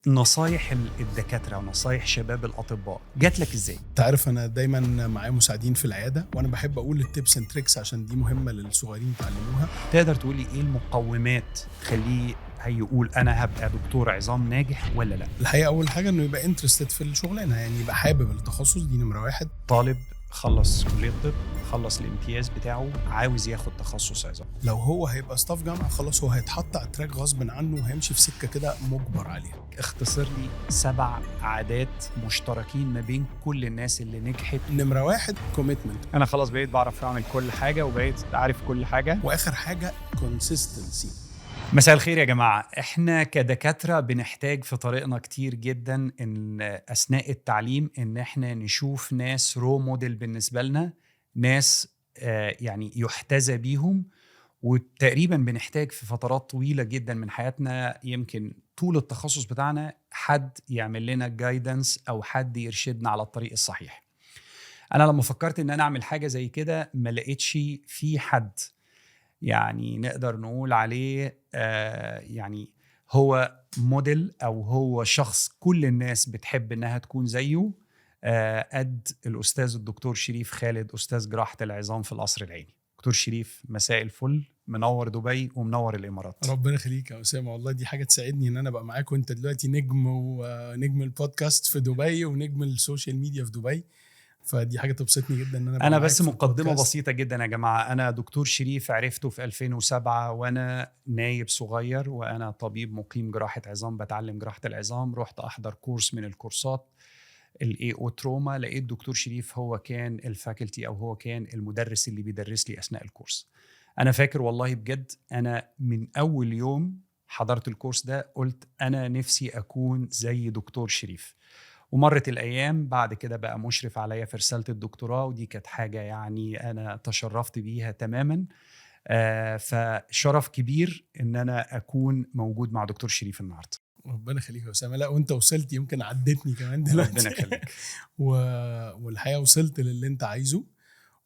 نصايح الدكاترة ونصايح شباب الاطباء جات لك ازاي؟ انت عارف انا دايما معايا مساعدين في العياده، وانا بحب اقول ال tips and tricks عشان دي مهمة للصغيرين يتعلموها. تقدر تقولي ايه المقومات تخليه هيقول انا هبقى دكتور عظام ناجح ولا لا؟ الحقيقة اول حاجة انه يبقى interested في الشغلانه، يعني يبقى حابب التخصص، دي نمره واحد. طالب خلص كليه طب، خلص الامتياز بتاعه، عاوز ياخد تخصص عظام. لو هو هيبقى staff جامعه خلاص هو هيتحط على ال track غصب عنه وهيمشي في سكة كده مجبر عليها. اختصر لي 7 عادات مشتركين ما بين كل الناس اللي نجحت. نمره واحد commitment. انا خلاص بقيت بعرف اعمل كل حاجة وبقيت عارف كل حاجة. واخر حاجة consistency. مساء الخير يا جماعة. احنا كدكاترة بنحتاج في طريقنا كتير جدا ان اثناء التعليم ان احنا نشوف ناس role model بالنسبة لنا، ناس يعني يحتذى بيهم، وتقريبا بنحتاج في فترات طويلة جدا من حياتنا، يمكن طول التخصص بتاعنا، حد يعمل لنا guidance او حد يرشدنا على الطريق الصحيح. انا لما فكرت ان انا اعمل حاجة زي كده ما لقيتش في حد يعني نقدر نقول عليه يعني هو موديل او هو شخص كل الناس بتحب انها تكون زيه قد الاستاذ الدكتور شريف خالد، استاذ جراحه العظام في القصر العيني. دكتور شريف، مساء الفل، منور دبي ومنور الامارات. ربنا يخليك يا اسامه، والله دي حاجة تسعدني ان انا ابقى معاك، وانت دلوقتي نجم ونجم البودكاست في دبي ونجم ال social media في دبي، فدي حاجة تبسطني جدا ان انا ابقى انا معاك بس في مقدمه البودكاست. بسيطة جدا يا جماعه. انا دكتور شريف عرفته في 2007 وانا نايب صغير، وانا طبيب مقيم جراحه عظام بتعلم جراحه العظام. رحت احضر كورس من الكورسات ال AO trauma، لقيت دكتور شريف هو كان ال faculty او هو كان المدرس اللي بيدرس لي اثناء الكورس. انا فاكر والله بجد، انا من اول يوم حضرت الكورس ده قلت انا نفسي اكون زي دكتور شريف. ومرت الايام، بعد كده بقى مشرف عليا في رسالة الدكتوراه، ودي كانت حاجة يعني انا تشرفت بيها تماما. فشرف كبير ان انا اكون موجود مع دكتور شريف النهارده. ربنا يخليك يا اسامه. لا وانت وصلت، يمكن عدتني كمان دلوقتي. ربنا يخليك. والحقيقة وصلت للي انت عايزه،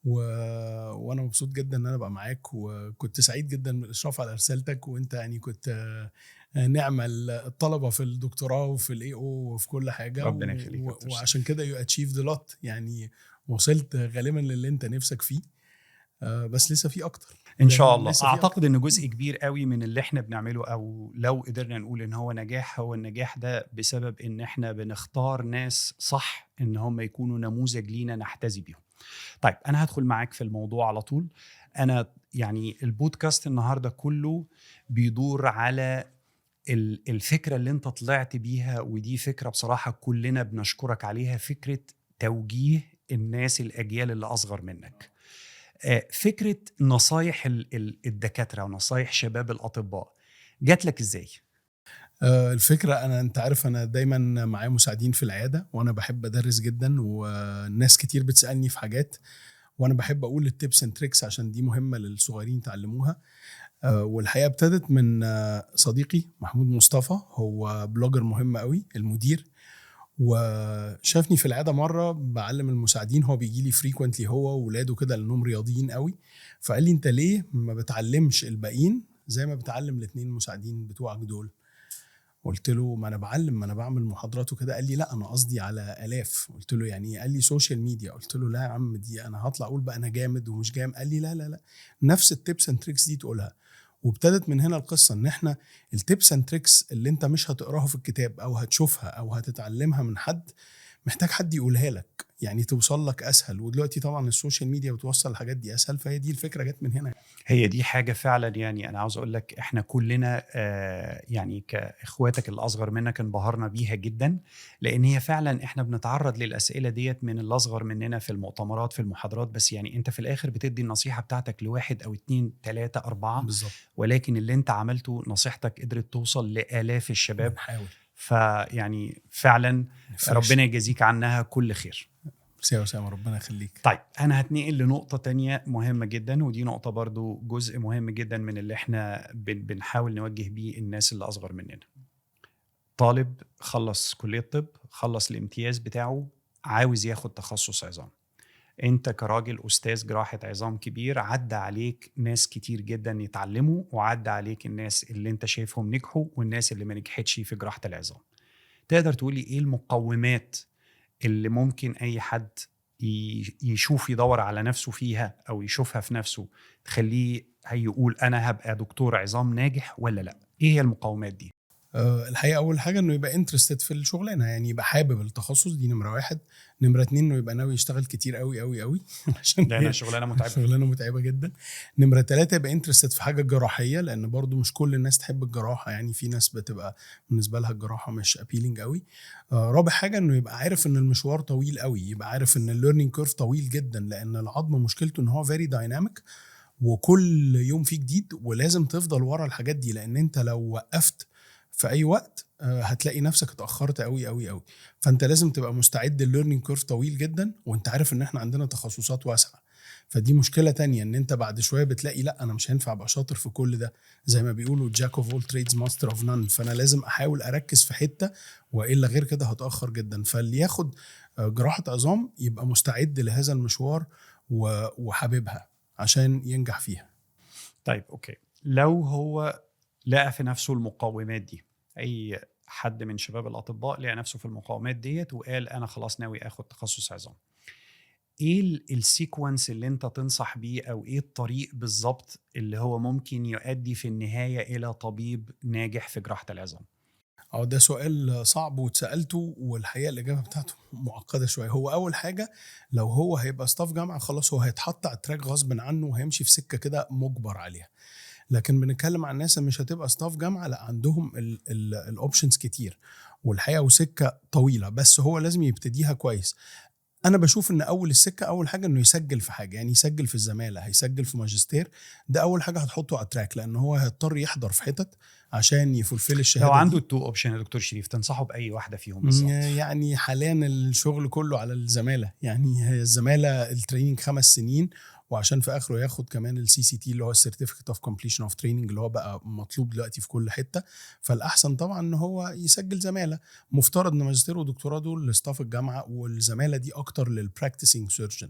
وانا مبسوط جدا ان انا ابقى معاك، وكنت سعيد جدا بالاشراف على رسالتك، وانت يعني كنت نعمه الطلبة في الدكتوراه وفي ال AO وفي كل حاجة. ربنا يخليك يا دكتور. وعشان كده you achieved a lot، يعني وصلت غالبا للي انت نفسك فيه، بس لسه في اكتر. ان شاء الله. لسه في اعتقد ان جزء كبير قوي من اللي احنا بنعمله، او لو قدرنا نقول ان هو نجاح، هو النجاح ده بسبب ان احنا بنختار ناس صح ان هم يكونوا نموذج لينا نحتذي بيهم. طيب، انا هدخل معاك في الموضوع على طول. انا يعني البودكاست النهارده كله بيدور على الفكرة اللي انت طلعت بيها، ودي فكرة بصراحة كلنا بنشكرك عليها، فكرة توجيه الناس الاجيال اللي اصغر منك. فكرة نصايح الدكاترة ونصايح شباب الاطباء جات لك ازاي؟ الفكرة انا انت عارف انا دايما معايا مساعدين في العياده، وانا بحب ادرس جدا، والناس كتير بتسالني في حاجات، وانا بحب اقول ال tips and tricks عشان دي مهمة للصغيرين يتعلموها. والحقيقة ابتدت من صديقي محمود مصطفى، هو blogger مهم قوي، المدير، وشافني في العيادة مرة بعلم المساعدين. هو بيجي لي frequently هو وولاده كده لانهم رياضيين قوي، فقال لي انت ليه ما بتعلمش الباقيين زي ما بتعلم الاثنين المساعدين بتوعك دول؟ قلت له ما انا بعلم، ما انا بعمل محاضرات وكده. قال لي لا، انا قصدي على الاف. قلت له يعني ايه؟ قال لي social media. قلت له لا يا عم، دي انا هطلع اقول بقى انا جامد ومش جامد. قال لي لا لا لا، نفس ال tips and tricks دي تقولها. وابتدت من هنا القصه، ان احنا ال tips and tricks اللي انت مش هتقراها في الكتاب او هتشوفها او هتتعلمها من حد، محتاج حد يقولها لك، يعني توصل لك اسهل. ودلوقتي طبعا ال social media بتوصل الحاجات دي اسهل، فهي دي الفكرة جت من هنا. هي دي حاجة فعلا، يعني انا عاوز اقول لك احنا كلنا يعني كاخواتك الاصغر منك انبهرنا بيها جدا، لان هي فعلا احنا بنتعرض للاسئلة ديت من الاصغر مننا في المؤتمرات في المحاضرات، بس يعني انت في الاخر بتدي النصيحة بتاعتك لواحد او اتنين تلاتة اربعة. ولكن اللي انت عملته، نصيحتك قدرت توصل لالاف الشباب. بنحاول. فيعني فعلا نفرش. ربنا يجازيك عنها كل خير. ميرسي يا اسامه، ربنا يخليك. طيب، انا هتنقل لنقطة تانية مهمة جدا، ودي نقطة برضو جزء مهم جدا من اللي احنا بنحاول نوجه بيه الناس اللي اصغر مننا. طالب خلص كليه طب، خلص الامتياز بتاعه، عاوز ياخد تخصص عظام. انت كراجل استاذ جراحه عظام كبير، عدى عليك ناس كتير جدا يتعلموا، وعدى عليك الناس اللي انت شايفهم نجحوا والناس اللي ما نجحتش في جراحه العظام. تقدر تقولي ايه المقومات اللي ممكن اي حد يشوف يدور على نفسه فيها او يشوفها في نفسه تخليه هيقول انا هبقى دكتور عظام ناجح ولا لا؟ ايه هي المقومات دي؟ الحقيقة اول حاجة انه يبقى interested في الشغلانه، يعني يبقى حابب التخصص، دي نمره واحد. نمره اتنين انه يبقى ناوي يشتغل كتير قوي قوي قوي عشان لانها شغلانة متعبة. شغلانة متعبة جدا. نمره ثلاثة يبقى interested في حاجة جراحيه، لان برضو مش كل الناس تحب الجراحه، يعني في ناس بتبقى بالنسبة لها الجراحة مش appealing قوي. رابع حاجة انه يبقى عارف ان المشوار طويل قوي، يبقى عارف ان ال learning curve طويل جدا، لان العظم مشكلته ان هو very dynamic وكل يوم فيه جديد، ولازم تفضل ورا الحاجات دي، لان انت لو وقفت في اي وقت هتلاقي نفسك اتاخرت قوي قوي قوي. فانت لازم تبقى مستعد، ال learning curve طويل جدا، وانت عارف ان احنا عندنا تخصصات واسعة، فدي مشكلة تانية، ان انت بعد شوية بتلاقي لا انا مش هينفع ابقى شاطر في كل ده، زي ما بيقولوا jack of all trades master of none، فانا لازم احاول اركز في حتة، والا غير كده هتاخر جدا. فاللي ياخد جراحه عظام يبقى مستعد لهذا المشوار وحاببها عشان ينجح فيها. طيب okay، لو هو لقى في نفسه المقومات دي، اي حد من شباب الاطباء لقى نفسه في المقومات ديت وقال انا خلاص ناوي اخد تخصص عظام، ايه ال sequence اللي انت تنصح بيه، او ايه الطريق بالظبط اللي هو ممكن يؤدي في النهاية الى طبيب ناجح في جراحة العظام؟ اه ده سؤال صعب واتسالته، والحقيقة الاجابة بتاعته معقدة شوية. هو اول حاجة لو هو هيبقى staff جامعه خلاص هو هيتحط على ال track غصب عنه وهيمشي في سكة كده مجبر عليها. لكن بنتكلم عن الناس اللي مش هتبقى staff جامعه، لا عندهم ال options كتير والحقيقة وسكه طويلة، بس هو لازم يبتديها كويس. انا بشوف ان اول السكة اول حاجة انه يسجل في حاجة، يعني يسجل في الزمالة، هيسجل في ماجستير، ده اول حاجة هتحطه على ال track، لان هو هيضطر يحضر في حتت عشان ي fulfill الشهادة. لو عنده ال two option يا دكتور شريف تنصحه باي واحدة فيهم بالظبط؟ يعني حاليا الشغل كله على الزمالة، يعني هي الزمالة ال training 5 سنين، وعشان في اخره ياخد كمان ال CCT اللي هو ال certificate of completion of training اللي هو بقى مطلوب دلوقتي في كل حتة. فالاحسن طبعا ان هو يسجل زمالة. مفترض ان ماجستير ودكتوراه دول ل staff الجامعة، والزماله دي اكتر لل practicing surgeon.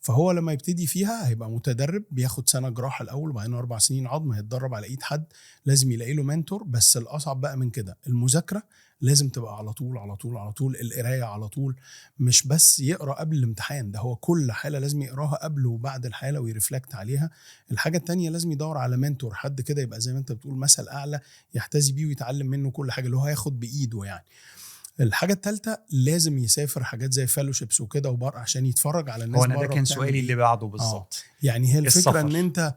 فهو لما يبتدي فيها هيبقى متدرب، بياخد سنة جراحه الاول وبعدين 4 سنين عظم، هيتدرب على ايد حد، لازم يلاقي له mentor. بس الاصعب بقى من كده المذاكرة، لازم تبقى على طول على طول على طول، القراية على طول، مش بس يقرا قبل الامتحان، ده هو كل حاله لازم يقراها قبل وبعد الحالة وي reflect عليها. الحاجة التانية لازم يدور على mentor، حد كده يبقى زي ما انت بتقول مثل اعلى يحتذي بيه ويتعلم منه كل حاجة، اللي هو هياخد بايده يعني. الحاجة الثالثة لازم يسافر حاجات زي fellowships وكده وبره عشان يتفرج على الناس بره. هو انا ده كان سؤالي اللي بعده بالظبط. يعني هي الفكرة السفر. ان انت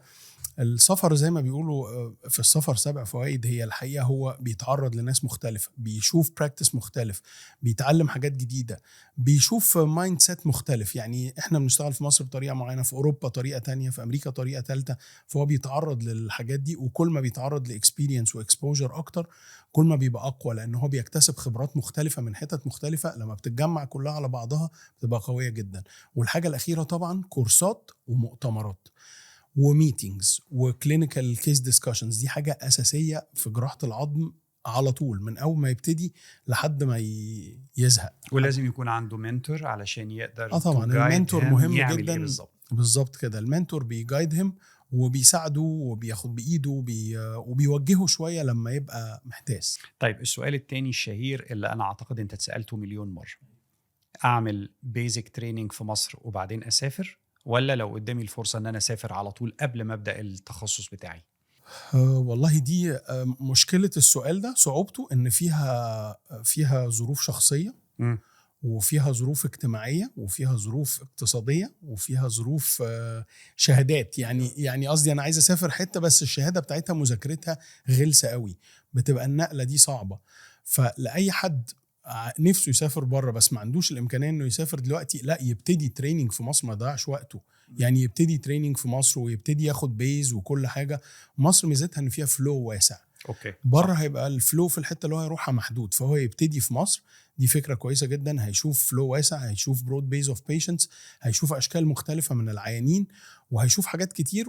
السفر زي ما بيقولوا في السفر 7 فوائد. هي الحقيقة هو بيتعرض لناس مختلفة، بيشوف practice مختلف، بيتعلم حاجات جديدة، بيشوف mindset مختلف. يعني احنا بنشتغل في مصر بطريقة معينة، في أوروبا طريقة تانية، في أمريكا طريقة تالتة، فهو بيتعرض للحاجات دي. وكل ما بيتعرض ل experience و exposure أكتر كل ما بيبقى أقوى، لأن هو بيكتسب خبرات مختلفة من حتت مختلفة، لما بتتجمع كلها على بعضها بتبقى قوية جدا. والحاجة الأخيرة طبعا كورسات ومؤتمرات و meetings و clinical case discussions، دي حاجة اساسية في جراحه العظم على طول من اول ما يبتدي لحد ما يزهق. ولازم يكون عنده mentor علشان يقدر. طبعا ال mentor مهم جدا. بالظبط كده، ال mentor بي guide هم وبيساعده وبياخد بايده وبيوجهه شوية لما يبقى محتاس. طيب السؤال الثاني الشهير اللي انا اعتقد انت اتسالته مليون مرة، اعمل basic training في مصر وبعدين اسافر، ولا لو قدامي الفرصة ان انا اسافر على طول قبل ما ابدأ التخصص بتاعي؟ والله دي مشكلة السؤال ده، صعوبته ان فيها ظروف شخصية وفيها ظروف اجتماعية وفيها ظروف اقتصادية وفيها ظروف شهادات. يعني قصدي انا عايز اسافر حتة بس الشهادة بتاعتها مذاكرتها غلسة قوي، بتبقى النقلة دي صعبة. فلأي حد نفسه يسافر بره بس ما عندوش الامكانية انه يسافر دلوقتي، لا يبتدي training في مصر، ما يضيعش وقته. يعني يبتدي training في مصر ويبتدي ياخد base وكل حاجة. مصر ميزتها ان فيها flow واسع. okay. بره هيبقى ال flow في الحتة اللي هو هيروحها محدود، فهو يبتدي في مصر، دي فكرة كويسة جدا. هيشوف flow واسع، هيشوف broad base of patients، هيشوف اشكال مختلفة من العيانين، وهيشوف حاجات كتير،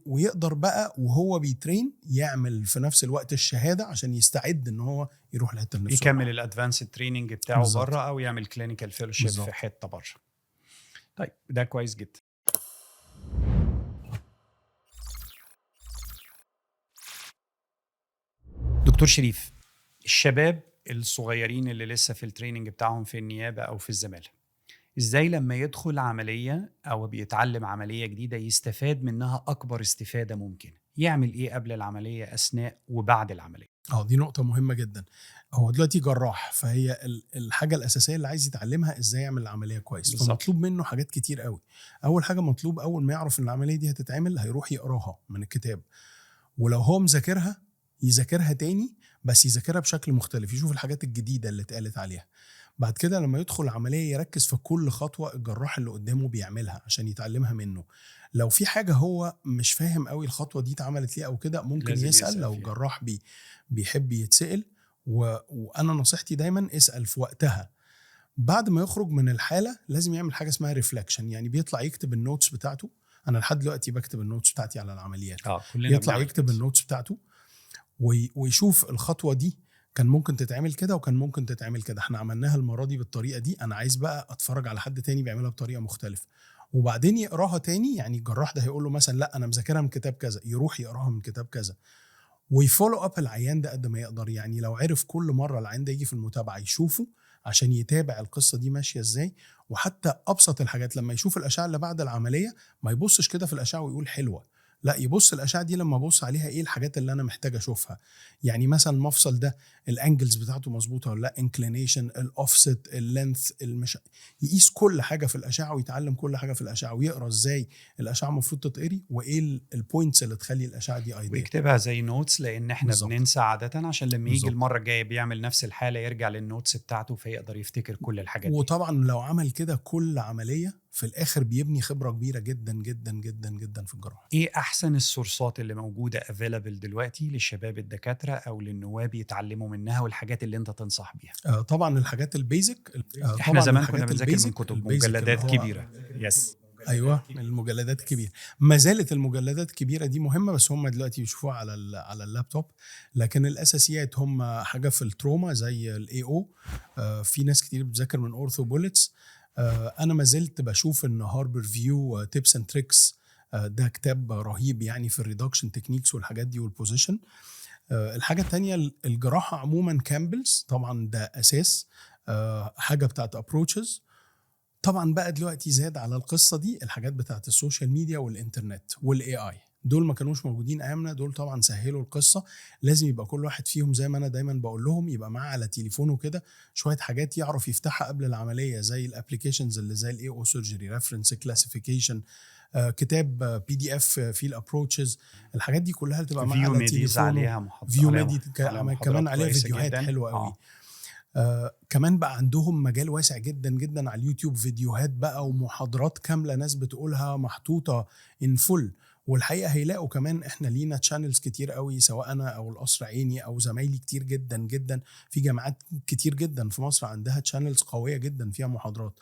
ويقدر بقى وهو بي train يعمل في نفس الوقت الشهادة عشان يستعد ان هو يروح لحته النفس، يكمل ال advanced training بتاعه بره، او يعمل clinical fellowship في حتة بره. طيب ده كويس جدا. دكتور شريف، الشباب الصغيرين اللي لسه في ال training بتاعهم في النيابة او في الزماله، ازاي لما يدخل عملية او بيتعلم عملية جديدة يستفاد منها اكبر استفاده ممكنه؟ يعمل ايه قبل العمليه، اثناء، وبعد العمليه؟ اه، دي نقطة مهمة جدا. هو دلوقتي جراح، فهي الحاجة الأساسية اللي عايز يتعلمها ازاي يعمل العملية كويس. فمطلوب منه حاجات كتير قوي. أول حاجة مطلوب، أول ما يعرف إن العملية دي هتتعمل، هيروح يقراها من الكتاب، ولو هو مذاكرها يذاكرها تاني، بس يذاكرها بشكل مختلف، يشوف الحاجات الجديدة اللي اتقالت عليها. بعد كده لما يدخل العملية يركز في كل خطوة الجراح اللي قدامه بيعملها عشان يتعلمها منه. لو في حاجة هو مش فاهم قوي الخطوة دي اتعملت ليه أو كده، ممكن لازم يسأل، يسأل لو فيها. الجراح بيحب يتسأل. وأنا نصيحتي دايما اسأل في وقتها. بعد ما يخرج من الحالة لازم يعمل حاجة اسمها reflection، يعني بيطلع يكتب ال notes بتاعته. أنا لحد دلوقتي بكتب ال notes بتاعتي على العمليات. كلنا يطلع بنعمل يكتب كده. ال notes بتاعته ويشوف الخطوة دي كان ممكن تتعمل كده وكان ممكن تتعمل كده، احنا عملناها المرة دي بالطريقة دي، أنا عايز بقى أتفرج على حد تاني بيعملها بطريقة مختلفة. وبعدين يقراها تاني، يعني الجراح ده هيقول له مثلا لا أنا مذاكرها من كتاب كذا، يروح يقراها من كتاب كذا، وي follow up العيان ده قد ما يقدر. يعني لو عرف كل مرة العيان ده يجي في المتابعة يشوفه عشان يتابع القصة دي ماشية ازاي. وحتى أبسط الحاجات، لما يشوف الأشعة اللي بعد العملية ما يبصش كده في الأشعة ويقول حلوة، لا يبص الأشعة دي لما أبص عليها إيه الحاجات اللي أنا محتاج أشوفها. يعني مثلا المفصل ده ال angles بتاعته مظبوطة ولا لا، inclination، ال offset، ال length، يقيس كل حاجة في الأشعة ويتعلم كل حاجة في الأشعة، ويقرأ إزاي الأشعة المفروض تتقري وإيه ال points اللي تخلي الأشعة دي ideal، ويكتبها زي notes، لأن إحنا بننسى عادة، عشان لما يجي المرة الجاية بيعمل نفس الحالة يرجع لل notes بتاعته فيقدر يفتكر كل الحاجات دي. وطبعا لو عمل كده كل عملية في الآخر بيبني خبرة كبيرة جدا جدا جدا جدا في الجراحة. إيه أحسن ال sourceات اللي موجودة available دلوقتي للشباب الدكاترة أو للنواب يتعلموا منها، والحاجات اللي أنت تنصح بيها؟ طبعا الحاجات ال basic، إحنا طبعا زمان كنا الحاجات بنذاكر من ال basic، كتب، ال basic اللي مجلدات هو كبيرة. yes. ايوه، المجلدات الكبيره. ما زالت المجلدات الكبيرة دي مهمه، بس هم دلوقتي بيشوفوها على اللابتوب. لكن الاساسيات هم حاجة في ال trauma زي ال AO، في ناس كتير بتذاكر من OrthoBullets. انا ما زلت بشوف ان Harborview Tips and Tricks ده كتاب رهيب يعني في ال reduction techniques والحاجات دي وال position. الحاجة الثانية الجراحة عموما، Campbell's طبعا ده اساس، حاجة بتاعت approaches. طبعا بقى دلوقتي زاد على القصة دي الحاجات بتاعت ال social media والانترنت وال AI، دول ما كانوش موجودين ايامنا، دول طبعا سهلوا القصه. لازم يبقى كل واحد فيهم زي ما انا دايما بقول لهم يبقى معاه على تليفونه كده شوية حاجات يعرف يفتحها قبل العمليه، زي ال applications اللي زي ال AO Surgery Reference classification، كتاب PDF فيه ال approaches، الحاجات دي كلها تبقى معاه على View Medis تليفونه. عليها محاضرات، View Medi عليها كمان محاضرات عليها كويسة فيديوهات جداً. حلوة قوي. كمان بقى عندهم مجال واسع جدا جدا على اليوتيوب، فيديوهات بقى ومحاضرات كاملة ناس بتقولها محطوطة in full. والحقيقة هيلاقوا كمان احنا لينا channels كتير قوي، سواء انا او القصر عيني او زمايلي كتير جدا جدا في جامعات كتير جدا في مصر عندها channels قوية جدا فيها محاضرات.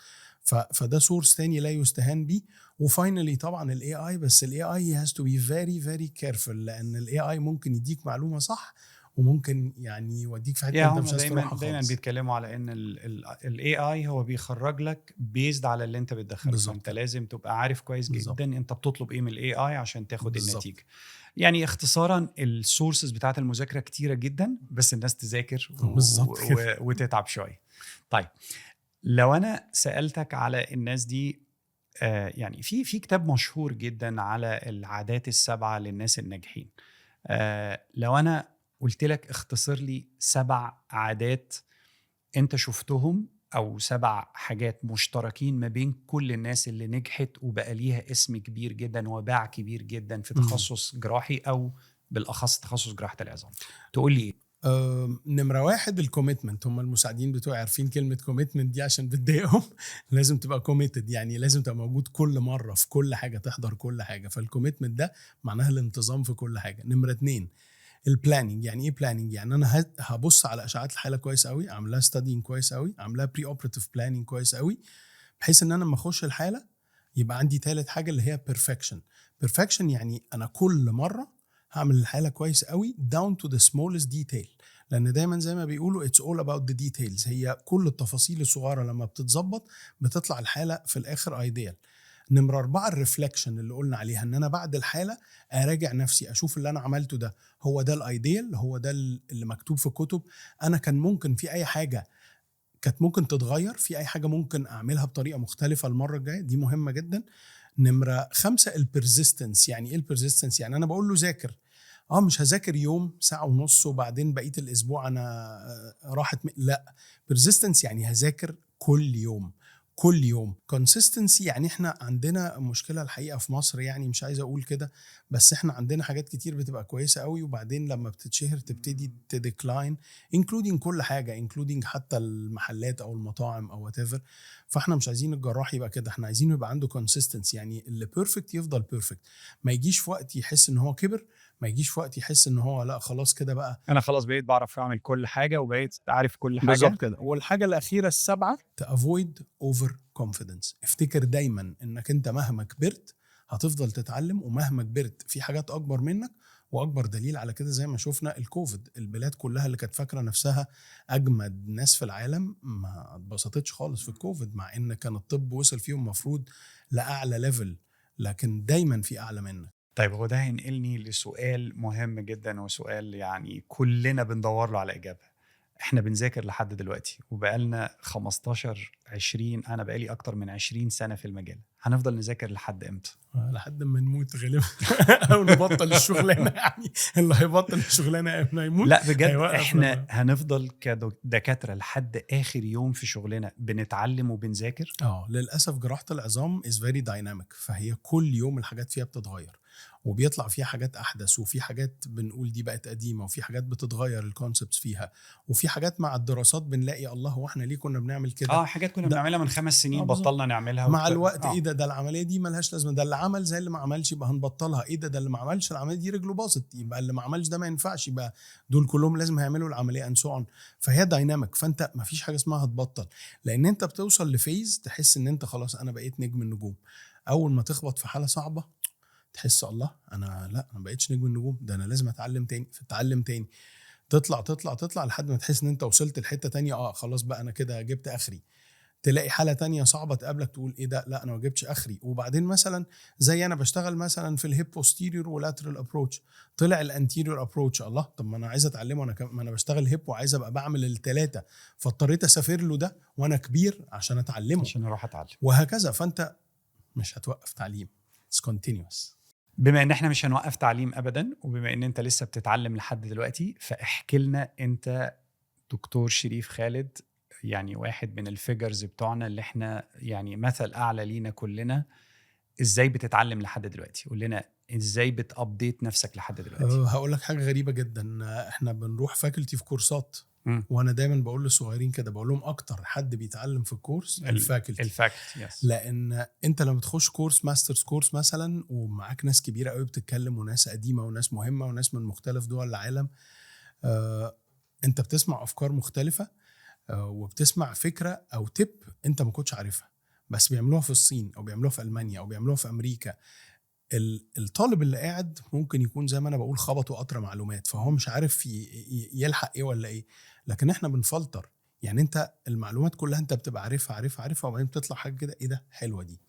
فده source تاني لا يستهان بيه. و finally طبعا ال AI، بس ال AI has to be very very careful، لان ال AI ممكن يديك معلومة صح وممكن يعني يوديك في حتة يا انت هم مش عايز دايما تروحها دايما خالص. بيتكلموا على ان ال AI هو بيخرج لك based على اللي انت بتدخله، فانت لازم تبقى عارف كويس جدا انت بتطلب ايه من ال AI عشان تاخد النتيجه. يعني اختصارا ال sources بتاعت المذاكرة كتيرة جدا، بس الناس تذاكر بالظبط كده. وتتعب شويه. طيب لو انا سالتك على الناس دي، يعني في كتاب مشهور جدا على العادات السبعة للناس الناجحين، لو انا قلت لك اختصر لي 7 عادات انت شفتهم او 7 حاجات مشتركين ما بين كل الناس اللي نجحت وبقى ليها اسم كبير جدا وباع كبير جدا في تخصص جراحي او بالاخص تخصص جراحه العظام، تقول لي ايه؟ نمرة واحد ال commitment. هم المساعدين بتوعي عارفين كلمة commitment دي عشان بتضايقهم. لازم تبقى committed، يعني لازم تبقى موجود كل مرة في كل حاجة، تحضر كل حاجة. فال commitment ده معناها الانتظام في كل حاجة. نمرة 2 ال planning. يعني ايه planning؟ يعني انا هبص على اشعات الحالة كويس قوي، اعملها studying كويس قوي، اعملها preoperative planning كويس قوي، بحيث ان انا لما اخش الحالة يبقى عندي ثالث حاجة اللي هي perfection. perfection يعني انا كل مرة هعمل الحالة كويس قوي down to the smallest detail، لان دايما زي ما بيقولوا it's all about the details، هي كل التفاصيل الصغيرة لما بتتظبط بتطلع الحالة في الاخر ideal. نمرة 4 ال reflection اللي قلنا عليها، ان انا بعد الحالة اراجع نفسي، اشوف اللي انا عملته ده هو ده ال ideal، هو ده اللي مكتوب في الكتب، انا كان ممكن في اي حاجة كانت ممكن تتغير، في اي حاجة ممكن اعملها بطريقة مختلفة المرة الجاية، دي مهمة جدا. نمرة 5 ال persistence. يعني ايه ال persistence؟ يعني انا بقول له ذاكر، مش هذاكر يوم ساعة ونص وبعدين بقية الاسبوع انا راحت لا، persistence يعني هذاكر كل يوم كل يوم. consistency يعني احنا عندنا مشكلة الحقيقة في مصر، يعني مش عايز اقول كده، بس احنا عندنا حاجات كتير بتبقى كويسة قوي وبعدين لما بتتشهر تبتدي ت decline، including كل حاجة، including حتى المحلات او المطاعم او whatever. فاحنا مش عايزين الجراح يبقى كده، احنا عايزينه يبقى عنده consistency، يعني اللي perfect يفضل perfect، ما يجيش في وقت يحس ان هو كبر، ما يجيش في وقت يحس ان هو لا خلاص كده بقى انا خلاص بقيت بعرف اعمل كل حاجة وبقيت عارف كل حاجة بالظبط كده. والحاجة الاخيرة السابعة، to avoid over confidence. افتكر دايما انك انت مهما كبرت هتفضل تتعلم، ومهما كبرت في حاجات اكبر منك، واكبر دليل على كده زي ما شفنا الكوفيد، البلاد كلها اللي كانت فاكره نفسها اجمد ناس في العالم ما اتبسطتش خالص في الكوفيد، مع ان كان الطب وصل فيهم مفروض لاعلى level، لكن دايما في اعلى منك. طيب هو ده هينقلني لسؤال مهم جدا، وسؤال يعني كلنا بندور له على إجابة. احنا بنذاكر لحد دلوقتي وبقالنا 15 20، أنا بقالي أكتر من 20 سنة في المجال، هنفضل نذاكر لحد إمتى؟ لحد ما نموت غالبا أو نبطل الشغلانة، يعني اللي هيبطل الشغلانة ما يموت. لا بجد احنا هنفضل كدكاترة لحد آخر يوم في شغلنا بنتعلم وبنذاكر. للأسف جراحة العظام is very dynamic، فهي كل يوم الحاجات فيها بتتغير وبيطلع فيها حاجات أحدث، وفي حاجات بنقول دي بقت قديمة، وفي حاجات بتتغير ال concepts فيها، وفي حاجات مع الدراسات بنلاقي الله هو احنا ليه كنا بنعمل كده، حاجات كنا بنعملها من 5 سنين بطلنا نعملها مع الوقت. ايه ده العملية دي ملهاش لازمة، ده اللي عمل زي اللي ما عملش يبقى هنبطلها، ايه ده اللي ما عملش العملية دي رجله باظت يبقى اللي ما عملش ده ما ينفعش، يبقى دول كلهم لازم هيعملوا العملية and so on. فهي dynamic، فانت ما فيش حاجة اسمها هتبطل، لان انت بتوصل ل phase تحس ان انت خلاص انا بقيت نجم النجوم. اول ما تخبط في حالة صعبة تحس الله انا لا انا ما بقتش نجم النجوم، ده انا لازم اتعلم تاني، فتتعلم تاني، تطلع تطلع تطلع لحد ما تحس ان انت وصلت لحته تانية، خلاص بقى انا كده جبت اخري. تلاقي حاله تانية صعبة تقابلك تقول ايه ده، لا انا ما جبتش اخري. وبعدين مثلا زي انا بشتغل مثلا في ال hip posterior و lateral approach، طلع ال anterior approach، الله طب ما انا عايز اتعلمه، انا ما انا بشتغل hip وعايز ابقى بعمل الثلاثة، فاضطريت اسافر له ده وانا كبير عشان اتعلمه، عشان اروح اتعلم، وهكذا. فانت مش هتوقف تعليم، it's continuous. بما ان احنا مش هنوقف تعليم ابدا، وبما ان انت لسه بتتعلم لحد دلوقتي، فاحكي لنا انت دكتور شريف خالد، يعني واحد من ال figures بتوعنا اللي احنا يعني مثل اعلى لينا كلنا، ازاي بتتعلم لحد دلوقتي؟ قول لنا ازاي بت update نفسك لحد دلوقتي. هقول لك حاجة غريبة جدا، احنا بنروح faculty في كورسات، وانا دايما بقول للصغيرين كده، بقول لهم اكتر حد بيتعلم في الكورس ال faculty. ال faculty، yes. لان انت لما تخش كورس masters course مثلا ومعاك ناس كبيرة قوي بتتكلم، وناس قديمة وناس مهمة وناس من مختلف دول العالم، انت بتسمع افكار مختلفة، وبتسمع فكرة او tip انت ما كنتش عارفها، بس بيعملوها في الصين او بيعملوها في المانيا او بيعملوها في امريكا. الطالب اللي قاعد ممكن يكون زي ما انا بقول خبطه قطر معلومات، فهو مش عارف يلحق ايه ولا ايه. لكن احنا بنفلتر، يعني انت المعلومات كلها انت بتبقى عارفها عارفها عارفها، وبعدين بتطلع حاجة كده ايه ده حلوة دي.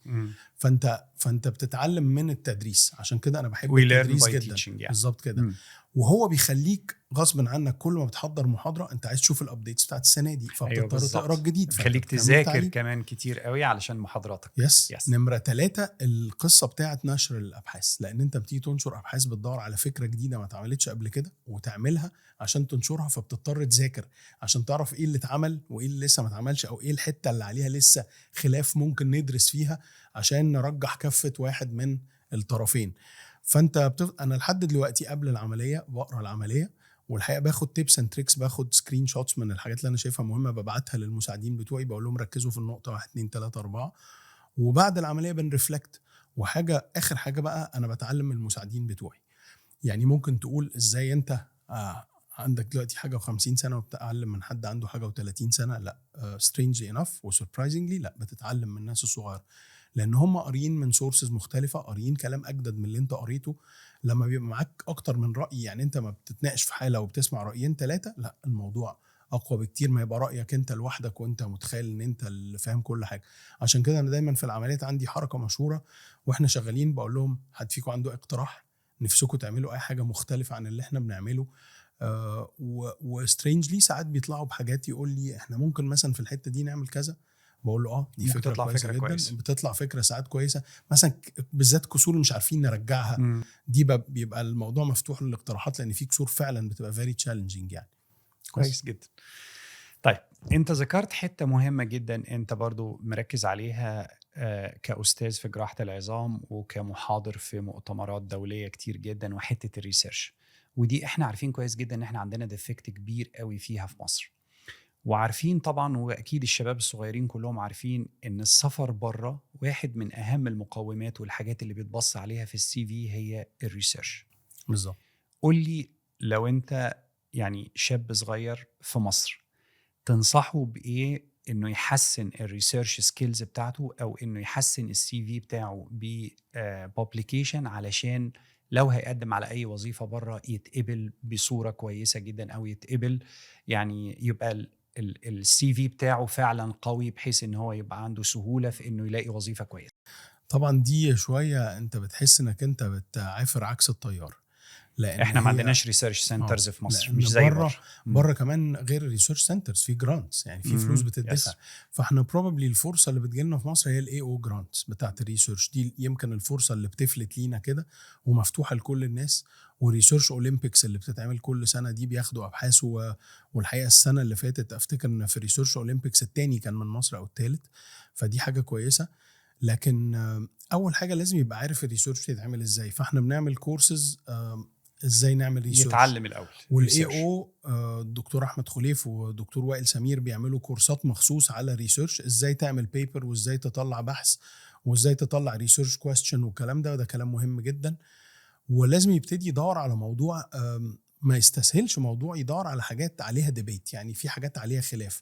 فانت بتتعلم من التدريس، عشان كده انا بحب التدريس جدا يعني. بالظبط كده. وهو بيخليك غصب عنك كل ما بتحضر محاضرة انت عايز تشوف ال updates بتاعت السنة دي، فبتضطر تقرا الجديد، بيخليك تذاكر كمان كتير قوي علشان محاضراتك. yes. نمره 3 القصة بتاعت نشر الابحاث، لان انت بتيجي تنشر ابحاث بتدور على فكرة جديدة ما اتعملتش قبل كده وتعملها عشان تنشرها، فبتضطر تذاكر عشان تعرف ايه اللي اتعمل وايه اللي لسه ما اتعملش، او ايه الحتة اللي عليها لسه خلاف ممكن ندرس فيها عشان نرجح كفه واحد من الطرفين. فانت انا لحد دلوقتي قبل العملية بقرا العملية، والحقيقة باخد tips and tricks، باخد screenshots من الحاجات اللي انا شايفها مهمة، ببعتها للمساعدين بتوعي بقول لهم ركزوا في النقطة 1 2 3 4، وبعد العملية بن reflect. وحاجه اخر حاجة بقى انا بتعلم من المساعدين بتوعي، يعني ممكن تقول ازاي انت عندك دلوقتي حاجة و50 سنة وبتتعلم من حد عنده حاجة و30 سنة؟ لا، strangely enough و surprisingly لا، بتتعلم من الناس الصغيرة، لان هم قاريين من sources مختلفة، قاريين كلام اجدد من اللي انت قريته. لما بيبقى معاك اكتر من راي، يعني انت ما بتتناقش في حاله وبتسمع رايين 3، لا الموضوع اقوى بكتير ما يبقى رايك انت لوحدك وانت متخيل ان انت اللي فاهم كل حاجه. عشان كده انا دايما في العمليات عندي حركة مشهوره، واحنا شغالين بقول لهم حد فيكم عنده اقتراح، نفسكم تعملوا اي حاجة مختلفة عن اللي احنا بنعمله؟ و strangely ساعات بيطلعوا بحاجات، يقول لي احنا ممكن مثلا في الحتة دي نعمل كذا، بقول له اه دي ممكن فكرة تطلع كويسة فكرة جدا. كويسة. بتطلع فكرة ساعات كويسه، مثلا بالذات كسور مش عارفين نرجعها. دي بيبقى الموضوع مفتوح للاقتراحات، لان في كسور فعلا بتبقى very challenging يعني. كويس جدا. طيب، انت ذكرت حتة مهمة جدا انت برضو مركز عليها كأستاذ في جراحة العظام وكمحاضر في مؤتمرات دولية كتير جدا، وحتة ال research، ودي احنا عارفين كويس جدا ان احنا عندنا defect كبير قوي فيها في مصر، وعارفين طبعا واكيد الشباب الصغيرين كلهم عارفين ان السفر بره واحد من اهم المقومات والحاجات اللي بيتبص عليها في ال CV هي ال research. بالظبط. قول لي لو انت يعني شاب صغير في مصر، تنصحه بايه انه يحسن ال research skills بتاعته او انه يحسن ال CV بتاعه ب publication، علشان لو هيقدم على اي وظيفة بره يتقبل بصورة كويسة جدا، او يتقبل يعني يبقى ال CV بتاعه فعلا قوي، بحيث ان هو يبقى عنده سهولة في انه يلاقي وظيفة كويسه؟ طبعا دي شوية انت بتحس انك انت بتعافر عكس التيار، لان احنا ما عندناش research centers في مصر، مش زي بره. بره كمان غير ال research centers في grants، يعني في فلوس بتدفع. فاحنا probably الفرصة اللي بتجيلنا في مصر هي ال AO grants بتاعت ال research، دي يمكن الفرصة اللي بتفلت لينا كده ومفتوحه لكل الناس. وال research Olympics اللي بتتعمل كل سنة دي بياخدوا ابحاث، والحقيقة السنة اللي فاتت افتكر ان في research Olympics الثاني كان من مصر او الثالث، فدي حاجة كويسه. لكن اول حاجة لازم يبقى عارف ال research بيتعمل ازاي، فاحنا بنعمل كورسز ازاي نعمل research، يتعلم الاول. وال AO الدكتور احمد خليف والدكتور وائل سمير بيعملوا كورسات مخصوص على research، ازاي تعمل paper وازاي تطلع بحث وازاي تطلع research question والكلام ده. ده كلام مهم جدا. ولازم يبتدي يدور على موضوع، ما يستسهلش موضوع، يدور على حاجات عليها debate، يعني في حاجات عليها خلاف،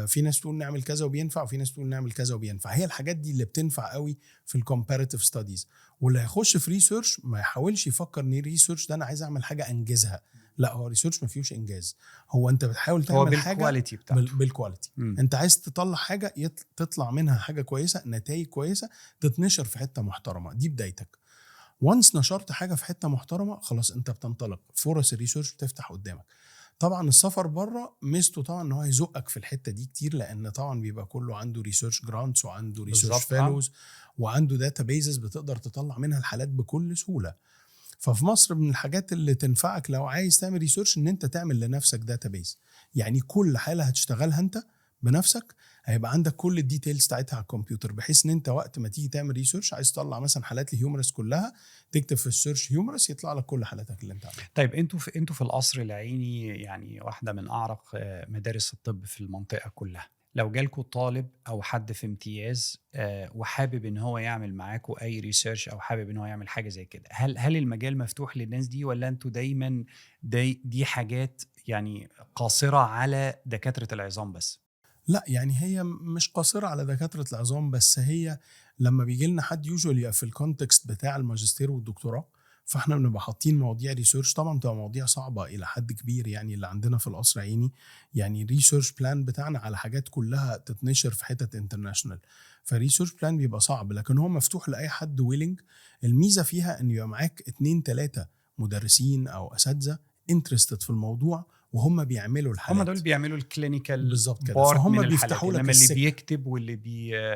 في ناس تقول نعمل كذا وبينفع، وفي ناس تقول نعمل كذا وبينفع. هي الحاجات دي اللي بتنفع قوي في ال comparative studies. واللي هيخش في research ما يحاولش يفكر ان research ده انا عايز اعمل حاجة انجزها، لا، هو research ما فيهوش انجاز، هو انت بتحاول هو تعمل حاجة بال quality بتاعته. بال quality. انت عايز تطلع حاجة تطلع منها حاجة كويسه، نتائج كويسه، تتنشر في حتة محترمه، دي بدايتك. once نشرت حاجة في حتة محترمه، خلاص انت بتنطلق، فرص ال research بتفتح قدامك. طبعا السفر بره ميزته طبعا ان هو يزقك في الحتة دي كتير، لان طبعا بيبقى كله عنده research grants وعنده research fellows وعنده databases بتقدر تطلع منها الحالات بكل سهوله. ففي مصر من الحاجات اللي تنفعك لو عايز تعمل research ان انت تعمل لنفسك database، يعني كل حاله هتشتغلها انت بنفسك هيبقى عندك كل ال details بتاعتها على الكمبيوتر، بحيث ان انت وقت ما تيجي تعمل research عايز تطلع مثلا حالات ال humerus كلها، تكتب في ال search humerus يطلع لك كل حالاتك اللي انت عاملها. طيب، انتوا في القصر العيني، يعني واحدة من اعرق مدارس الطب في المنطقة كلها، لو جالكوا طالب او حد في امتياز وحابب ان هو يعمل معاكوا اي research او حابب ان هو يعمل حاجة زي كده، هل المجال مفتوح للناس دي، ولا انتوا دايما دي حاجات يعني قاصرة على دكاترة العظام بس؟ لا، يعني هي مش قاصرة على دكاترة العظام بس. هي لما بيجي لنا حد usually في ال context بتاع الماجستير والدكتوراه، فاحنا بنبقى حاطين مواضيع research. طبعا بتبقى مواضيع صعبة الى حد كبير، يعني اللي عندنا في القصر عيني يعني research plan بتاعنا على حاجات كلها تتنشر في حتت international، ف research plan بيبقى صعب، لكن هو مفتوح لاي حد willing. الميزة فيها ان يبقى معاك اتنين تلاتة مدرسين او اساتذة interested في الموضوع وهم بيعملوا الحالات. هم دول بيعملوا ال clinical بالظبط كده، فهم بيفتحوا لك انما اللي بيكتب واللي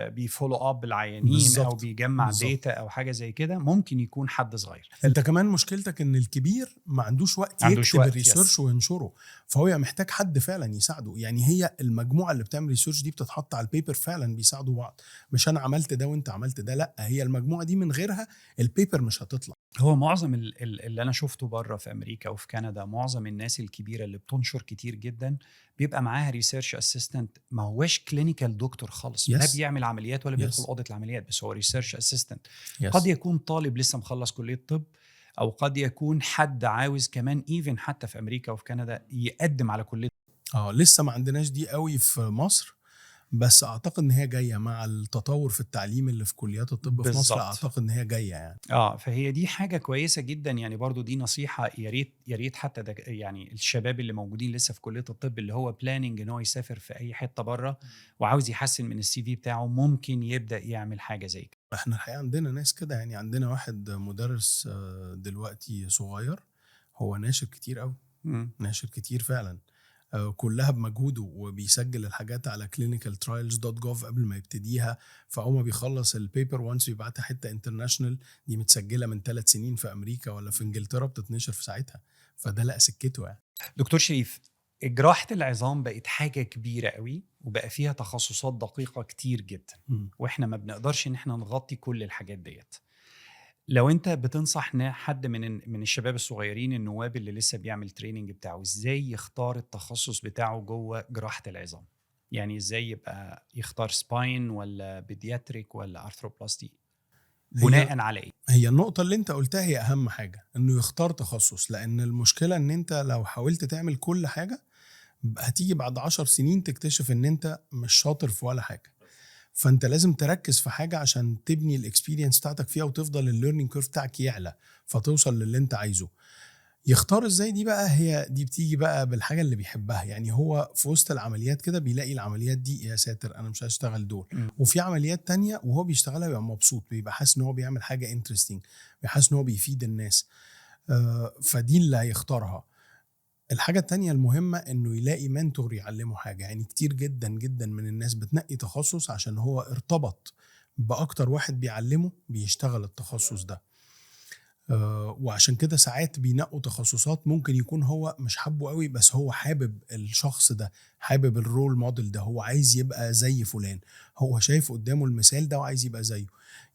بي follow up العيانين او بيجمع data او حاجة زي كده ممكن يكون حد صغير. انت كمان مشكلتك ان الكبير ما عندوش وقت يكتب وقت ال research وينشره، فهو محتاج حد فعلا يساعده. يعني هي المجموعة اللي بتعمل research دي بتتحط على ال paper فعلا بيساعدوا بعض، مش انا عملت ده وانت عملت ده، لا، هي المجموعة دي من غيرها ال paper مش هتطلع. هو معظم اللي انا شفته بره في امريكا وفي كندا، معظم الناس الكبيرة اللي بتنشر كتير جدا بيبقى معاها research assistant، ما هوش clinical doctor خالص، لا بيعمل عمليات ولا بيدخل اوضة العمليات، بس هو research assistant. قد يكون طالب لسه مخلص كليه طب، او قد يكون حد عاوز كمان even حتى في امريكا وفي كندا يقدم على كليه. اه، لسه ما عندناش دي قوي في مصر. بس اعتقد ان هي جاية مع التطور في التعليم اللي في كليات الطب في مصر. اعتقد ان هي جاية يعني. فهي دي حاجة كويسة جدا يعني. برضو دي نصيحه، يا ريت يا ريت حتى ده يعني الشباب اللي موجودين لسه في كليه الطب اللي هو planning ان هو يسافر في اي حتة بره وعاوز يحسن من ال CV بتاعه، ممكن يبدا يعمل حاجة زي كده. احنا الحقيقة عندنا ناس كده يعني، عندنا واحد مدرس دلوقتي صغير، هو ناشر كتير قوي. ناشر كتير فعلا، كلها بمجهوده، وبيسجل الحاجات على clinicaltrials.gov قبل ما يبتديها، فاول ما بيخلص ال paper once بيبعتها حتة international، دي متسجله من 3 سنين في امريكا ولا في انجلترا، بتتنشر في ساعتها، فده لا سكته يعني. دكتور شريف، جراحة العظام بقت حاجة كبيرة قوي وبقى فيها تخصصات دقيقة كتير جدا، واحنا ما بنقدرش ان احنا نغطي كل الحاجات ديت. لو انت بتنصح حد من الشباب الصغيرين النواب اللي لسه بيعمل training بتاعه، ازاي يختار التخصص بتاعه جوه جراحة العظام؟ يعني ازاي يبقى يختار spine ولا pediatric ولا arthroplasty، بناء على ايه؟ هي النقطة اللي انت قلتها هي أهم حاجة، انه يختار تخصص، لأن المشكلة ان انت لو حاولت تعمل كل حاجة هتيجي بعد 10 سنين تكتشف ان انت مش شاطر في ولا حاجة. فانت لازم تركز في حاجة عشان تبني ال experience بتاعتك فيها وتفضل ال learning curve بتاعك يعلى فتوصل للي انت عايزه. يختار ازاي؟ دي بقى هي دي بتيجي بقى بالحاجة اللي بيحبها. يعني هو في وسط العمليات كده بيلاقي العمليات دي يا ساتر انا مش هشتغل دول، وفي عمليات تانية وهو بيشتغلها بيبقى مبسوط، بيبقى حاسس ان هو بيعمل حاجة interesting، بيبقى حاسس ان هو بيفيد الناس، فدي اللي هيختارها. الحاجة التانية المهمة انه يلاقي mentor يعلمه حاجة. يعني كتير جدا جدا من الناس بتنقي تخصص عشان هو ارتبط بأكتر واحد بيعلمه بيشتغل التخصص ده، وعشان كده ساعات بينقوا تخصصات ممكن يكون هو مش حابة قوي، بس هو حابب الشخص ده، حابب ال role model ده، هو عايز يبقى زي فلان، هو شايف قدامه المثال ده وعايز يبقى زيه.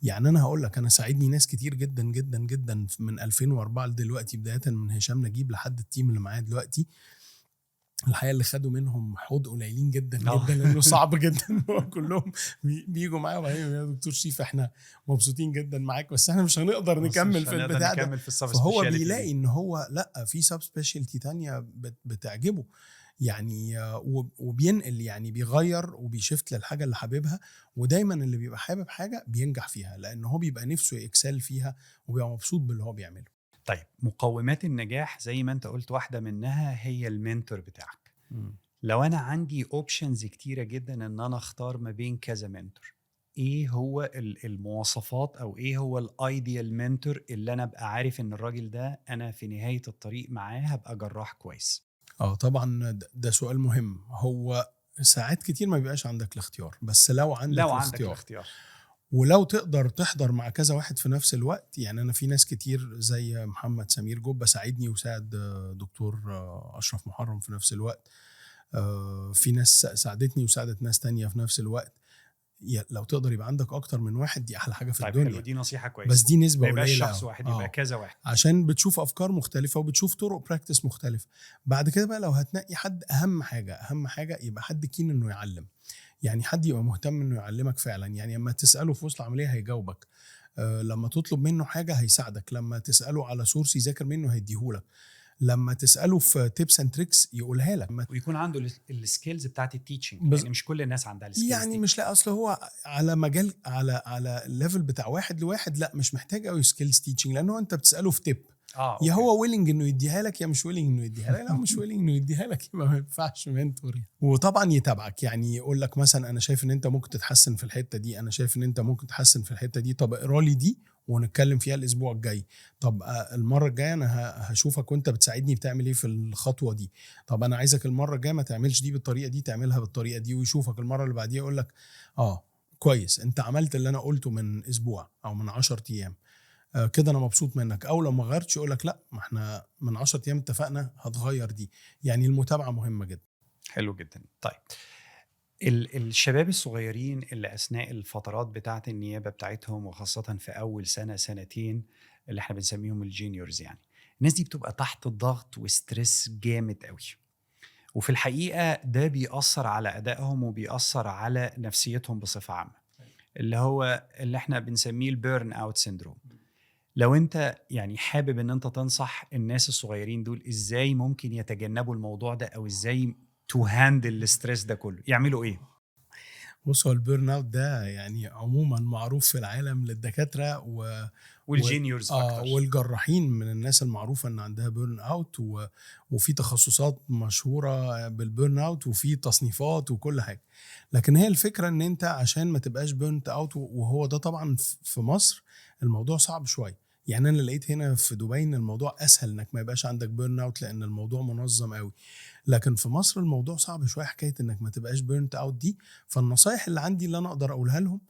يعني انا هقول لك، انا ساعدني ناس كتير جدا جدا جدا من 2004 لدلوقتي، بداية من هشام نجيب لحد ال team اللي معايا دلوقتي. الحقيقة اللي خدوا منهم حوض قليلين جدا جدا، لانه صعب جدا. هو كلهم بيجوا معايا وبعدين يا دكتور شريف احنا مبسوطين جدا معاك بس احنا مش هنقدر بس نكمل مش في هنقدر البتاع ده. نكمل في ال sub فهو specialty بيلاقي دي. ان هو لا، في sub specialty تانية بتعجبه يعني، وبينقل، يعني بيغير وبي shift للحاجة اللي حاببها. ودايما اللي بيبقى حابب حاجة بينجح فيها، لان هو بيبقى نفسه ي excel فيها وبيبقى مبسوط باللي هو بيعمله. طيب، مقومات النجاح زي ما انت قلت واحدة منها هي ال mentor بتاعك. لو انا عندي options كتيرة جدا ان انا اختار ما بين كذا mentor، ايه هو المواصفات او ايه هو ال ideal mentor اللي انا ابقى عارف ان الراجل ده انا في نهاية الطريق معاه هبقى جراح كويس؟ اه طبعا، ده سؤال مهم. هو ساعات كتير ما بيبقاش عندك الاختيار، بس لو عندك لو عندك الاختيار الاختيار ولو تقدر تحضر مع كذا واحد في نفس الوقت. يعني انا في ناس كتير زي محمد سمير جبه ساعدني وساعد دكتور اشرف محرم في نفس الوقت، في ناس ساعدتني وساعدت ناس تانية في نفس الوقت. لو تقدر يبقى عندك اكتر من واحد دي احلى حاجة في طيب الدنيا. حلو، دي نصيحة كويسه. بس دي نسبه ما يبقاش قليله شخص أوي. واحد، يبقى كذا واحد. عشان بتشوف افكار مختلفة وبتشوف طرق practice مختلفه. بعد كده بقى لو هتنقي حد، اهم حاجة اهم حاجة يبقى حد keen انه يعلم، يعني حد يبقى مهتم انه يعلمك فعلا. يعني لما تساله في وسط العملية هيجاوبك، لما تطلب منه حاجة هيساعدك، لما تساله على source يذاكر منه هيديهولك، لما تساله في tips and tricks يقولها لك. ويكون عنده ال skills بتاعت ال teaching. يعني مش كل الناس عندها ال skills يعني دي. مش، لا، اصل هو على مجال على ال level بتاع واحد لواحد لا، مش محتاج قوي skills teaching، لانه انت بتساله في tip، يا هو willing انه يديها لك يا مش willing انه يديها لك. لو مش willing انه يديها لك يبقى ما ينفعش mentor يعني. وطبعا يتابعك، يعني يقول لك مثلا انا شايف ان انت ممكن تتحسن في الحتة دي، انا شايف ان انت ممكن تتحسن في الحتة دي، طب اقرا لي دي ونتكلم فيها الاسبوع الجاي، طب المرة الجاية انا هشوفك وانت بتساعدني بتعمل ايه في الخطوة دي، طب انا عايزك المرة الجاية ما تعملش دي بالطريقة دي، تعملها بالطريقة دي. ويشوفك المرة اللي بعديها يقول لك اه كويس، انت عملت اللي انا قلته من اسبوع او من 10 ايام، كده انا مبسوط منك. او لو ما غيرتش يقول لك لا، ما احنا من 10 ايام اتفقنا هتغير دي. يعني المتابعة مهمة جدا. حلو جدا. طيب، الشباب الصغيرين اللي اثناء الفترات بتاعه النيابة بتاعتهم، وخاصة في اول سنة سنتين، اللي احنا بنسميهم ال juniors، يعني الناس دي بتبقى تحت ضغط و stress جامد قوي، وفي الحقيقة ده بيأثر على ادائهم وبيأثر على نفسيتهم بصفة عامه، اللي هو اللي احنا بنسميه ال burn out syndrome. لو انت يعني حابب ان انت تنصح الناس الصغيرين دول ازاي ممكن يتجنبوا الموضوع ده، او ازاي to handle ال stress ده كله، يعملوا ايه؟ بص، هو ال burnout ده يعني عموما معروف في العالم للدكاتره وال juniors اكتر. والجراحين من الناس المعروفة ان عندها burnout، وفي تخصصات مشهورة بال burnout وفي تصنيفات وكل حاجه. لكن هي الفكرة ان انت عشان ما تبقاش burnt out، وهو ده طبعا في مصر الموضوع صعب شويه. يعني انا لقيت هنا في دبي ان الموضوع اسهل انك ما يبقاش عندك burnout لان الموضوع منظم قوي، لكن في مصر الموضوع صعب شوية حكاية انك ما تبقاش burnt out دي. فالنصايح اللي عندي اللي انا اقدر اقولها لهم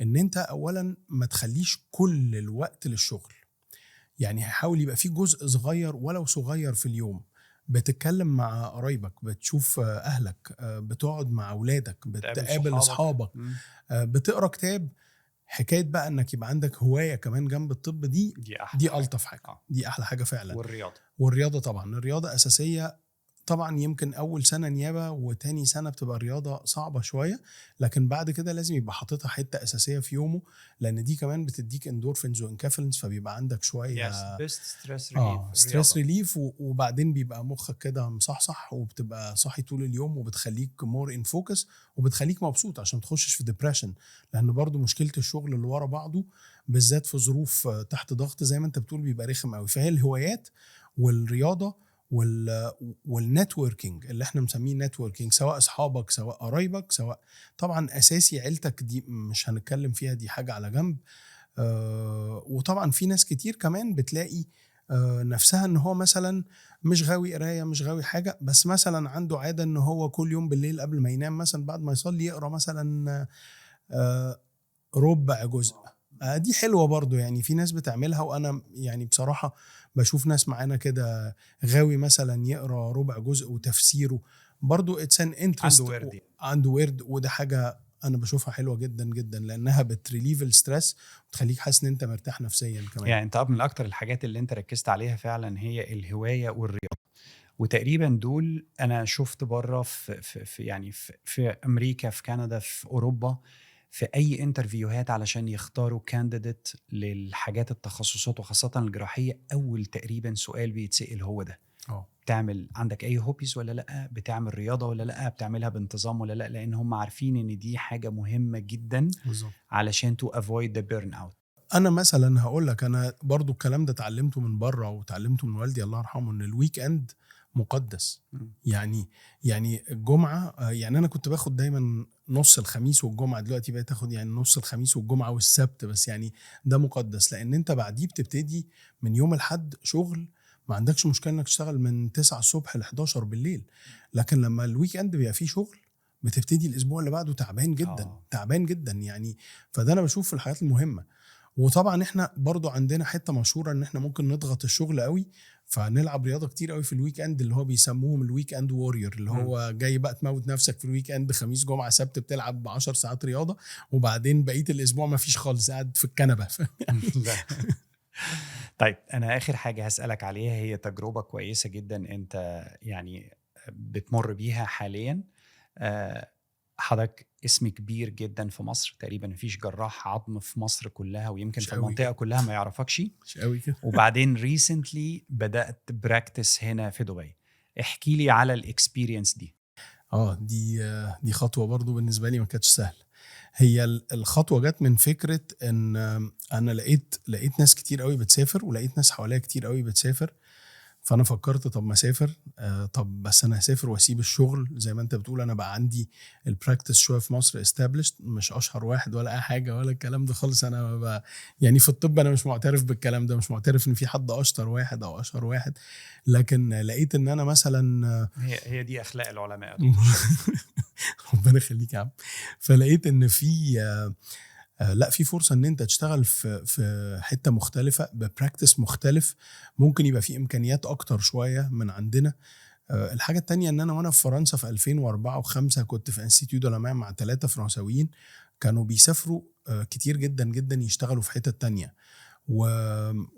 ان انت اولا ما تخليش كل الوقت للشغل، يعني حاول يبقى في جزء صغير ولو صغير في اليوم بتتكلم مع قرايبك، بتشوف اهلك، بتقعد مع اولادك، بتقابل اصحابك، بتقرا كتاب. حكاية بقى انك يبقى عندك هواية كمان جنب الطب دي دي الطف حاجة، دي احلى حاجة فعلا. والرياضة طبعا، الرياضة اساسية طبعا. يمكن اول سنة نيابة وتاني سنة بتبقى الرياضة صعبة شويه، لكن بعد كده لازم يبقى حاططها حتة اساسية في يومه، لان دي كمان بتديك endorphins و enkephalins، فبيبقى عندك شوية best stress relief، stress relief. وبعدين بيبقى مخك كده مصحصح وبتبقى صاحي طول اليوم، وبتخليك more in focus وبتخليك مبسوط عشان ما تخشش في depression. لان برضو مشكلة الشغل اللي ورا بعضه بالذات في ظروف تحت ضغط زي ما انت بتقول بيبقى رخم قوي. فهي الهوايات والرياضة وال networking اللي احنا مسميه networking، سواء اصحابك سواء قرايبك، سواء طبعا اساسي عيلتك دي مش هنتكلم فيها، دي حاجة على جنب. وطبعا في ناس كتير كمان بتلاقي نفسها ان هو مثلا مش غاوي قرايه، مش غاوي حاجه، بس مثلا عنده عادة ان هو كل يوم بالليل قبل ما ينام مثلا بعد ما يصلي يقرا مثلا ربع جزء. دي حلوة برضو، يعني في ناس بتعملها، وأنا يعني بصراحة بشوف ناس معانا كده غاوي مثلا يقرأ ربع جزء وتفسيره برضو it's an interest، عنده ورد، عنده ورد، وده حاجة أنا بشوفها حلوة جدا جدا لأنها بت relieve ال stress وتخليك حاسس إن أنت مرتاح نفسيا كمان. يعني أنت من أكتر الحاجات اللي أنت ركزت عليها فعلا هي الهواية والرياضة، وتقريبا دول أنا شفت بره في, في, في يعني في أمريكا، في كندا، في أوروبا، في أي interview هات علشان يختاروا candidate للحاجات التخصصات وخاصة الجراحية، أول تقريبا سؤال بيتسأل هو ده. بتعمل عندك أي hobbies ولا لأ؟ بتعمل رياضة ولا لأ؟ بتعملها بانتظام ولا لأ؟ لأن هم عارفين إن دي حاجة مهمة جدا بالظبط علشان to avoid the burnout. أنا مثلا هقول لك، أنا برضو الكلام ده اتعلمته من بره وتعلمته من والدي الله يرحمه، إن ال weekend مقدس. يعني الجمعة، يعني أنا كنت باخد دايما نص الخميس والجمعة، دلوقتي بقيت اخد يعني نص الخميس والجمعة والسبت بس، يعني ده مقدس لأن أنت بعديه بتبتدي من يوم الحد شغل، ما عندكش مشكلة إنك تشتغل من 9 الصبح ل 11 بالليل، لكن لما ال weekend بيبقى فيه شغل بتبتدي الأسبوع اللي بعده تعبان جدا. تعبان جدا يعني. فده أنا بشوف في الحاجات المهمة. وطبعا احنا برضو عندنا حتة مشهورة ان احنا ممكن نضغط الشغل قوي، فنلعب رياضة كتير قوي في ال weekend، اللي هو بيسموهم ال weekend warrior، اللي هو جاي بقى تموت نفسك في ال weekend، خميس جمعة سبت بتلعب 10 ساعات رياضة، وبعدين بقية الاسبوع ما فيش خالص، قاعد في الكنبة. طيب انا اخر حاجة هسألك عليها هي تجربة كويسة جدا انت يعني بتمر بيها حاليا. حضرتك اسم كبير جدا في مصر، تقريبا مفيش جراح عظم في مصر كلها ويمكن في المنطقة كلها ما يعرفكش. مش قوي كده. وبعدين recently بدأت practice هنا في دبي، احكي لي على ال experience دي. دي خطوة برضو بالنسبة لي ما كانتش سهلة. هي الخطوة جت من فكرة ان انا لقيت ناس كتير قوي بتسافر، ولقيت ناس حواليا كتير قوي بتسافر، فانا فكرت طب ما اسافر، طب بس انا هسافر واسيب الشغل زي ما انت بتقول، انا بقى عندي ال practice شوية في مصر established، مش اشهر واحد ولا اي حاجة ولا الكلام ده خالص. انا يعني في الطب انا مش معترف بالكلام ده، مش معترف ان في حد اشطر واحد او اشهر واحد، لكن لقيت ان انا مثلا هي دي اخلاق العلماء. ربنا يخليك يا عم. فلقيت ان في لا في فرصة ان انت تشتغل في حتة مختلفة ب practice مختلف، ممكن يبقى في امكانيات اكتر شوية من عندنا. الحاجة التانية ان انا وانا في فرنسا في 2004 و5 كنت في Institut de la Main مع 3 فرنساويين كانوا بيسافروا كتير جدا جدا يشتغلوا في حتة تانية.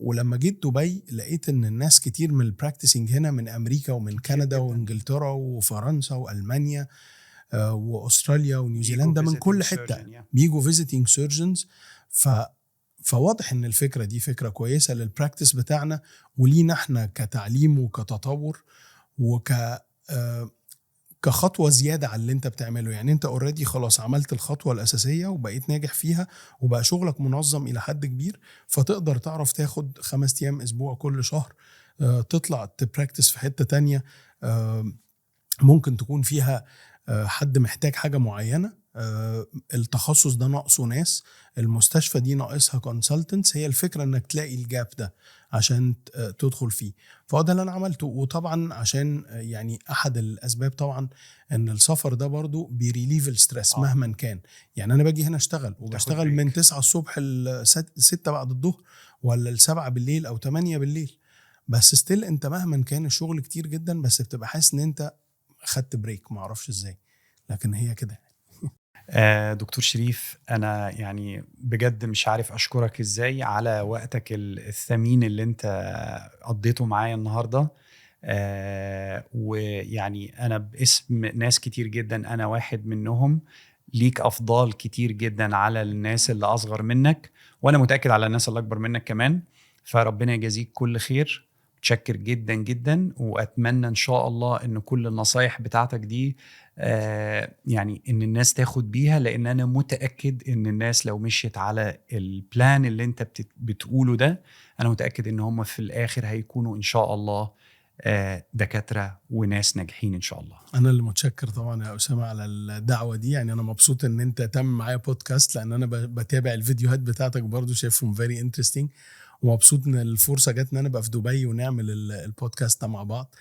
ولما جيت دبي لقيت ان الناس كتير من ال practicing هنا من امريكا ومن كندا وانجلترا وفرنسا والمانيا واستراليا ونيوزيلندا، من كل حتة بيجوا visiting surgeons. فواضح ان الفكرة دي فكرة كويسة لل practice بتاعنا ولينا احنا كتعليم وكتطور وك كخطوه زيادة على اللي انت بتعمله. يعني انت already خلاص عملت الخطوة الاساسية وبقيت ناجح فيها وبقى شغلك منظم الى حد كبير، فتقدر تعرف تاخد 5 ايام اسبوع كل شهر، تطلع ت practice في حتة تانية، ممكن تكون فيها حد محتاج حاجة معينه، التخصص ده ناقصه ناس، المستشفى دي ناقصها consultants. هي الفكرة انك تلاقي ال gap ده عشان تدخل فيه. فهو ده اللي انا عملته. وطبعا عشان يعني احد الاسباب طبعا ان السفر ده برضو بي relieve ال stress مهما كان. يعني انا باجي هنا اشتغل وبشتغل من break. 9 الصبح ل 6 بعد الظهر ولا ل 7 بالليل او 8 بالليل، بس still انت مهما كان الشغل كتير جدا بس بتبقى حاسس ان انت خدت break، ما اعرفش ازاي، لكن هي كده. دكتور شريف، انا يعني بجد مش عارف اشكرك ازاي على وقتك الثمين اللي انت قضيته معايا النهارده. ويعني انا باسم ناس كتير جدا، انا واحد منهم، ليك افضال كتير جدا على الناس اللي اصغر منك، وانا متاكد على الناس اللي اكبر منك كمان. فربنا يجازيك كل خير. متشكر جدا جدا، واتمنى ان شاء الله ان كل النصايح بتاعتك دي يعني ان الناس تاخد بيها، لان انا متاكد ان الناس لو مشيت على ال plan اللي انت بتقوله ده، انا متاكد ان هم في الاخر هيكونوا ان شاء الله دكاترة وناس ناجحين ان شاء الله. انا اللي متشكر طبعا يا اسامة على الدعوة دي. يعني انا مبسوط ان انت تم معايا بودكاست، لان انا بتابع الفيديوهات بتاعتك برضو، شايفهم very interesting، ومبسوط ان الفرصة جت ان انا ابقى في دبي ونعمل البودكاست ده مع بعض.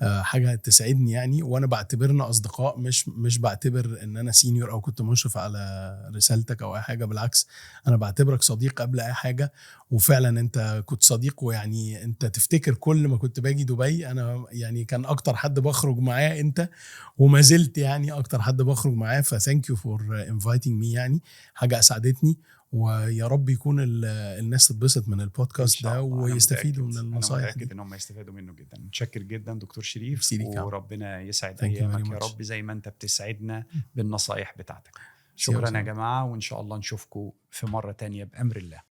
حاجة تسعدني يعني. وانا بعتبرنا اصدقاء، مش بعتبر ان انا senior او كنت مشرف على رسالتك او اي حاجه، بالعكس انا بعتبرك صديق قبل اي حاجه. وفعلا انت كنت صديق، ويعني انت تفتكر كل ما كنت باجي دبي انا يعني كان اكتر حد بخرج معاه انت، وما زلت يعني اكتر حد بخرج معاه. ف thank you for inviting me، يعني حاجة اسعدتني، ويا رب يكون الناس تتبسط من البودكاست ده ويستفيدوا من النصايح. انا متاكد ان هم يستفادوا منه جدا. متشكر جدا دكتور شريف، وربنا يسعد ايامك يا رب زي ما انت بتسعدنا بالنصايح بتاعتك. شكرا يا جماعه، وان شاء الله نشوفكم في مرة تانية بامر الله.